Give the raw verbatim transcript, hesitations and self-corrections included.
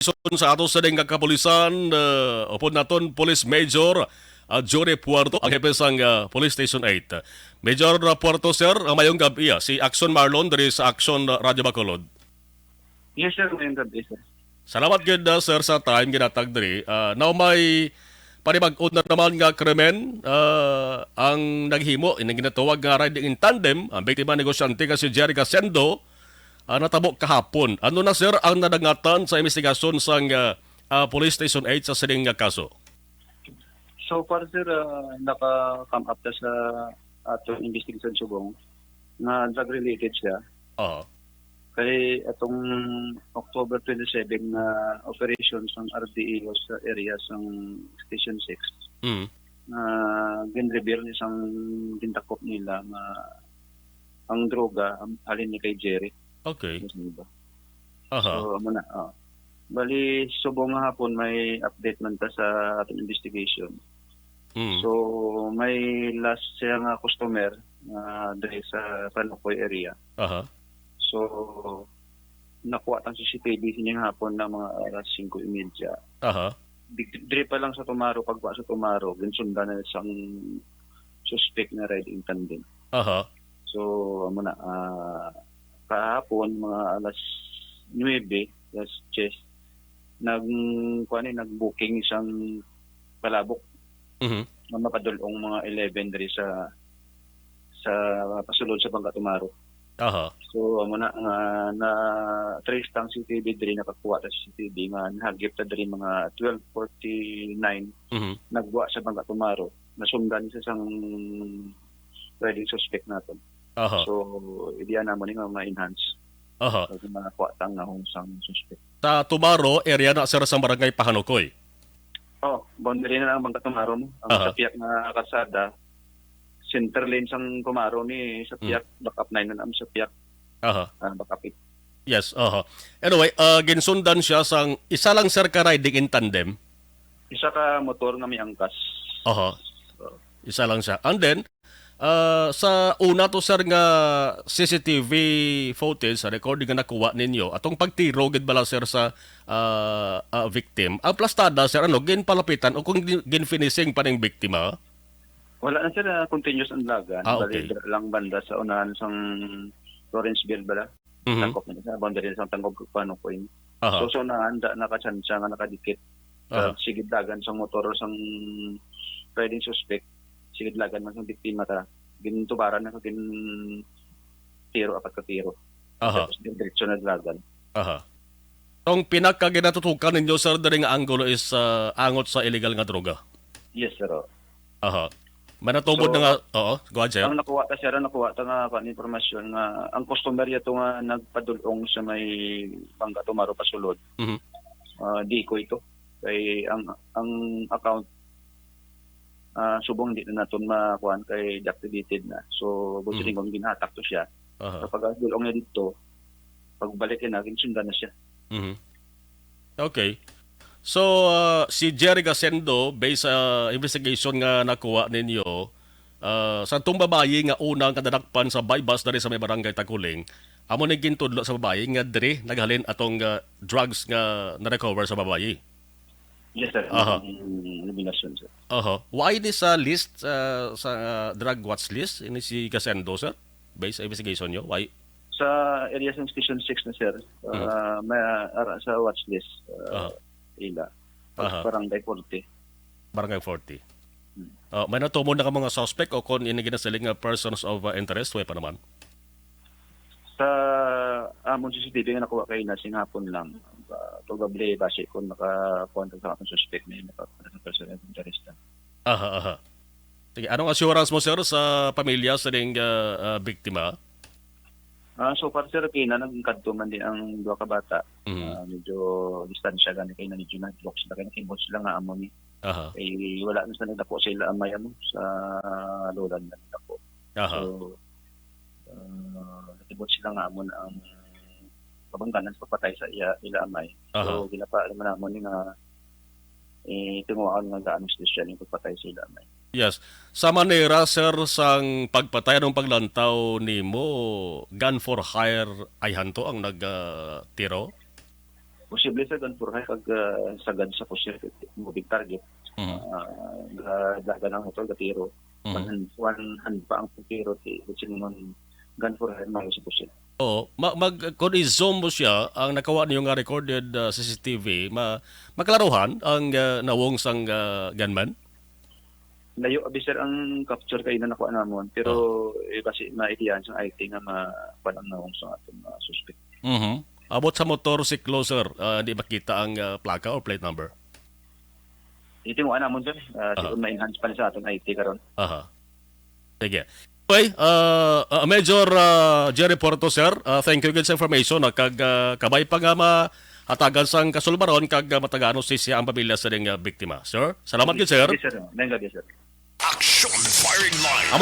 sa ato sa ding kapulisan, uh, upod naton Police Major uh, Johnny Puerto, ang hepe sang uh, Police Station eight. Major uh, Puerto, sir, ang mayong gabi, ah, si Action Marlon diri sa Action uh, Radio Bacolod. Yes, sir. Mayong gabi, sir. Salamat gid, uh, sir, sa time ginatag diri. Uh, now may panibag-on na naman nga krimen uh, ang naghimo ining ginatawag nga riding in tandem. Ang biktima, negosyante nga si Jerry Gasendo, ah, natabo kahapon. Ano na, sir, ang nadangatan sa investigasyon sang ah, ah, Police Station eight sa sining nga kaso? So far, sir, ah, naka-come up na sa ato investigation subong nga drug-related siya. Oo. Kay atong October twenty-seven na operation sang R D A sa area sang Station six, Mm. na gin-reveal ni sang gindakop nila nga ang droga, ang halin ni kay Jerry. Okay. Yes, di ba? Aha. So, amo na, oh. Bali, subong nga hapon, may update man ta sa ating investigation. Mm. So, may last siya nga customer nga diri sa Panukoy area. Aha. So, nakuha tang C C T V sining hapon na mga alas singko y media. Aha. Di-, diri pa lang sa Tumaro, pagkuha sa Tumaro, ginsundan na sang suspect na ride in tandem. Aha. So, amo na, ah, kahapon, mga alas nuebe, alas diyes, nag-, kuwan eh, nag-booking isang palabok Mhm. nga mapadulong mga eleven diri sa, sa pasulod sa Bangka Tumaro. Aha. So, amo na nga na-trace tang C C T V diri, nakakuha ta C C T V nga nahagip ta diri mga twelve forty-nine, Mhm. nagwa sa Bangka Tumaro. Nasundan sa sang riding suspect naton. Aha. So, ideya namo ni nga ma-enhance. Aha. Pag nakuha tang nahong sang suspect. Sa Tumaro, area na, sir, sa barangay Pahanukoy? Oh, boundary na ang Bangka Tumaro mo. Ang Aha. Sa piyak nga kalsada, center lane sang Tumaro ni sa Hmm. piyak, back up nine na naman sa piyak. Aha. Ah, back up eight. Yes, aha. Anyway, ah, ginsundan siya sang isa lang, sir, ka riding in tandem. Isa ka motor nga may angkas. Aha. So, Isa lang siya. And then, ah, sa una to, sir, nga C C T V footage, sa recording nga nakuha ninyo, atong pagtiro gid bala, sir, sa ah, ah, victim, ang plastada, sir, ano, ginpalapitan o kung gin-, ginfinishing pa ning biktima? Wala na, sir, ah, continuous ang dagan. Ah, Bali, okay. Dira lang banda sa unahan sang Lawrenceville bala. Mhm. Tangkop na sa boundary sang Tangkop, Panukoy. Aha. So, sa unahan, da, nakachansya nga nakadikit sa Aha. sigid dagan sang motor sang riding suspect, sigid dagan man sang biktima ta. Gintubaran na sa gin tiro, apat ka tiro. Aha. Tapos, diretso na dagan. Aha. Ang pinaka ginatutukan ninyo, sir, diri nga anggulo is, ah, angot sa illegal nga droga? Yes, sir, oh. Aha. Manatubod So, na nga, oo, go ahead, sir. Ang nakuha ta, sir, ang nakuha ta nga, kuwan, impormasyon nga ang customer yato nga nagpadulong sa may Bangka Tumaro pasulod, Mhm. ah, di ko ito. Kay ang, ang account, ah, subong di na naton makuan kay deactivated na. So, Mhm. busilingon, ginhatak to siya. Aha. Kapag ang dulong niya dito, pagbalik niya na, ginsundan na siya. Mhm. Okay. So, ah, si Jerry Gasendo, based sa investigation nga nakuha ninyo, ah, sa tong babayi nga una nga nadakpan sa buy-bust diri sa may barangay Takuling, amo ni gintudlo sa babayi nga diri naghalin atong, ah, drugs nga na-recover sa babayi? Yes, sir. Aha. Ang revelasyon, sir. Aha. Why ni sa list, ah, sa, ah, drug watch list, ini si Gasendo, sir? Based sa investigation nyo? Why? Sa area sa Station six na, sir, Mhm. ah, may, ah, ara sa watch list, ah, Aha. ila. Pag Aha. Barangay forty. Barangay forty. Hmm. Ah, may natumon na ka mga suspect o kung ini ginasiling nga persons of, ah, interest, way pa naman? Sa amon C C T V nga nakuha kay na sing hapon lang, ah, probably base kung nakakuha sa atong suspect na yun, nakakuha sa person of interest na. Aha, aha. Sige, anong assurance mo, sir, sa pamilya sa ning, ah, ah, biktima? Ah, so far, sir, kina nagkadto man di ang duha ka bata. Mhm. Ah, medyo distansya gani kay na medyo nag-block sila kay nakibot sila nga amo ni. Aha. Eh, wala na sila nagdako sa ila amay amo sa lola nila nagdako. Aha. So, ah, nakibot sila nga amo na ang kabangganan sa pagpatay sa iya, ila amay. Aha. So, ginapa naman namon ni nga, eh, tinguhaan nga gaano sila siya yung pagpatay sa ila amay. Yes. Sa manera, sir, sang pagpatay, anong paglantaw nimo, gun for hire ay hanto ang nag, ah, tiro? Posible, sir, gun for hire kag, ah, sagad sa, for sure, moving target. Mhm. Ah, ga-, dagan ang motor, gatiro. Mhm. One hand, one hand pa ang pagtiro, ti, singon gun for hire, mayo sa pusit. Oo, ma- mag kung i-zoom mo siya, ang nakuha niyo nga recorded, ah, C C T V, ma maklaruhan ang, ah, nawong sang, ah, gunman? Layo abi, sir, ang capture kay na nakuha namon, pero eh, basi maidihan sang I T nga ma kuan ang nawong sa aton mga suspect. Mhm. Abot sa motorsiklo, sir, ah, di makita ang, ah, plaka or plate number? Ito mo namon, sir. Uh, Aha. Ma-enhance pa ni sa aton I T karon. Aha. Sige. Anyway, uh, uh, Major, uh, Jerry Porto, sir, uh, thank you again sa information, uh, kag, uh, kabay pa nga mahatagan sang kasulbaron kag, uh, matagano si siya ang pamilya sa ding, uh, biktima. Sir, salamat gid, sir. Yes, sir. Thank you, sir. Action Firing Line. Amo